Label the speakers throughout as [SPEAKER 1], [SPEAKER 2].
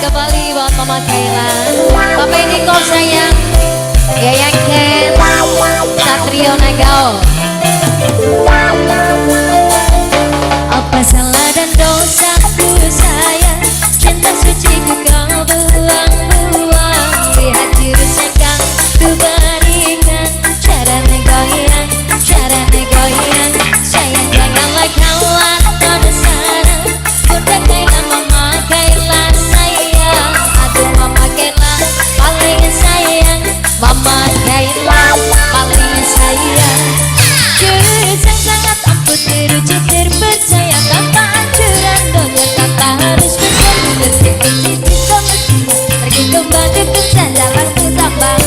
[SPEAKER 1] Kembali buat Mama Kayla, Bapak Niko sayang, Yayang Ken, Satrio Nagao. Apa salah dan dosaku sayang, cinta suciku kau buang-buang. Lihat jurus yang kau ku berikan, cara negoyang, cara negoyang. Sayang janganlah kau lakukan sana. Bunda Kayla, Mama Kayla sayang. Aduh Mama Kayla paling sayang, Mama Kayla paling sayang. Jurus yang sangat ampuh teruji terpercaya, tanpa anjuran dokter, tanpa harus bertemu. Pergi kembang dukun saja langsung tambah.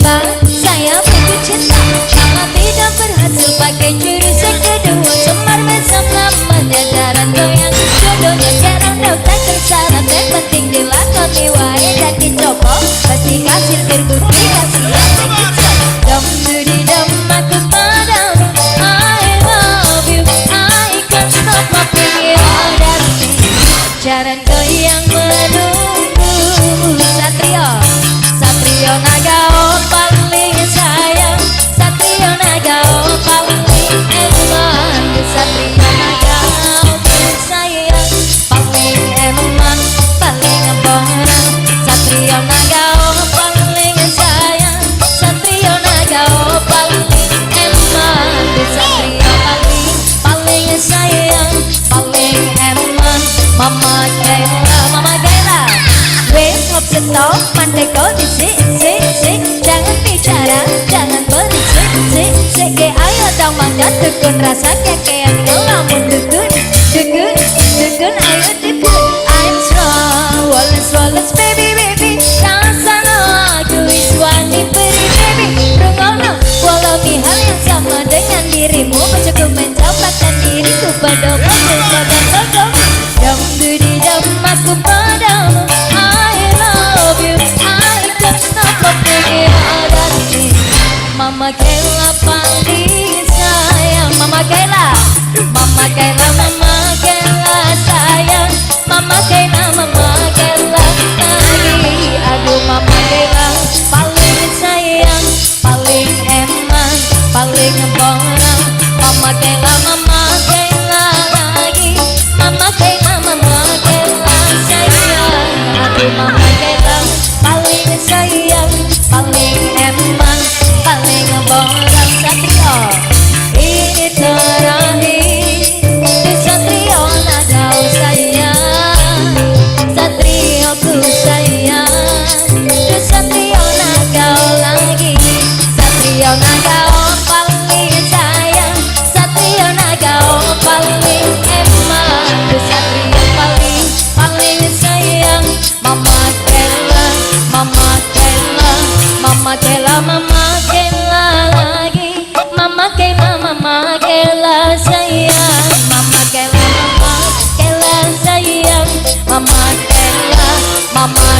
[SPEAKER 1] Mbak, saya butuh cinta. Kalau tidak berhasil pakai jurus yang kedua, cemar bersama jajaran goyang. Jodohnya jarang dokter tersyarat, yang penting dilakoni wae dan dicoba. Pasti hasil terbukti kasihan sekecil. Dom dudi dom aku padamu, I love you, I can't stop loving you. Jaran goyang menunggu Satrio, Satrio Nagao paling sayang, Satrio Nagao paling eman, Satrio Nagao sayang, paling eman, paling borang. Satrio Nagao paling sayang, Satrio Nagao paling eman, Satrio paling paling sayang, paling eman. Mama Kayla, Mama Kayla, wes stop stop, mandeko dhisik sik sik, jangan bicara, jangan berisik sik sik, ke ayo dong mangga dukun rasa kekean ngelamun dukun dukun dukun ayo dukun. I'm strong, wallace wallace baby baby, rasano aku wis wani beri baby, rungono walau hal yang sama dengan dirimu, mencukup mencoplakkan diriku pada pada pada dam dudi dam aku padamu, I love you, I can't stop loving you. Mama Kayla paling sayang, Mama Kayla, Mama Kayla, Mama Kayla sayang, Mama Kayla, Mama Kayla lagi. Aduh Mama Kayla paling sayang, paling eman, paling borang. Mama Kayla, Mama Kayla lagi, Mama Kayla, Mama Kayla sayang. Aduh Mama Kayla paling sayang, paling eman, paling borang. Satrio ini terakhir, Satrio Nagao sayang, Satrio ku sayang, Satrio Nagao lagi, Satrio Nagao paling sayang, Satrio Nagao paling eman, Satrio paling paling sayang. Mama Kayla, Mama Kayla, Mama Kayla, Mama Kayla lagi, Mama Kayla, Mama Kayla sayang, Mama Kayla, Mama Kayla sayang, Mama Kayla, Mama